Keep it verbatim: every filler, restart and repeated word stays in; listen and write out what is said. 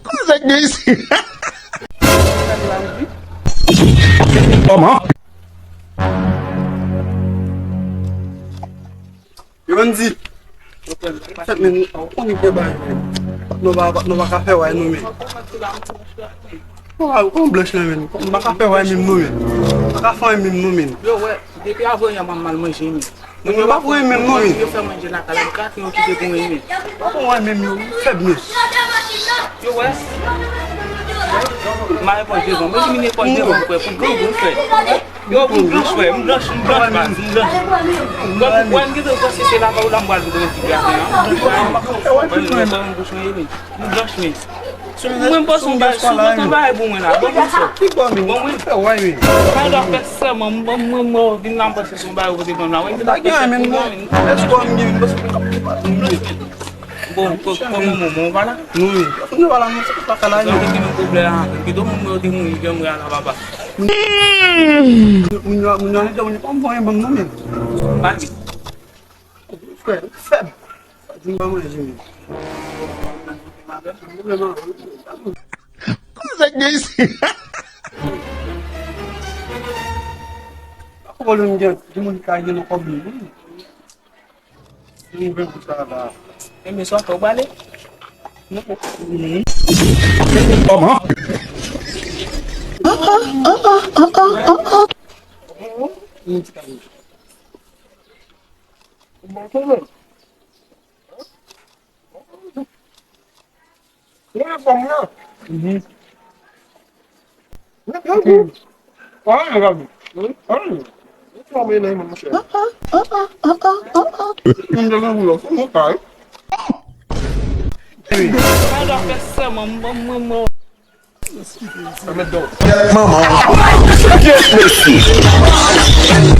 Kòman sa k gen isi? Kòman? Yo, Andy. Fèt, men, ou konnen gen bagay, men. Nou pa, nou pa ka fè wè nou, men. Kòman, kòman blanch lan, men? Nou pa ka fè wè menm nou, men. Pa ka fè wè menm nou, men. Yo, wè, depi avan yè m ap mal manje, men. Nou pa pou wè menm nou, men. Yo fè manje lakay la, m ka fè yo kite pou mwen, men. Pa pou wè menm yo, fèb, men. Yo, wè. M a repòt devan. Mwen ki vin repòt devan, frè, pou grangou, frè. Yo, m blanch, frè, m blanch, m blanch, baz, m blanch. Wè, m gentan panse se lakay ou la m pral vin yon ti graten an. M blanch, men. Mwen, m panse yon bagay, sou kontan bagay pou mwen la. Bon, mwen, bon, mwen. Sa dwa fè sèman, mwen, mwen, mwen, vin la, m panse se yon bagay ou pote ban m la. Wè, m gentan fè sèman, men. Bon, kò-, kòman moun, bon, pa la? Nou, wi. Nou pa la, non, se pa ka la, non. Sa ki gen pwoblèm la, gen de moun yo te mouri, gen mwen la, papa. Moun yo, moun yo anlè dòmi, pa m voye ban m nan men. Pa gen. Frè, fèb. Sa di m pa manje men. Kòman sa k gen isi? Pwoblèm gen, gen moun ki ka gen nan kòb li. Mwen ven pou sa la. Enben, sa fè w prale? Kòman? Mwen fanm nan. Mhm. Mwen fanm nan. Mwen fanm nan, monchè. Mwen te nan boulò, fò mwen kay. Sa dwa fè sèman, mwen, mwen, mwen. Manman. Yes, mesye.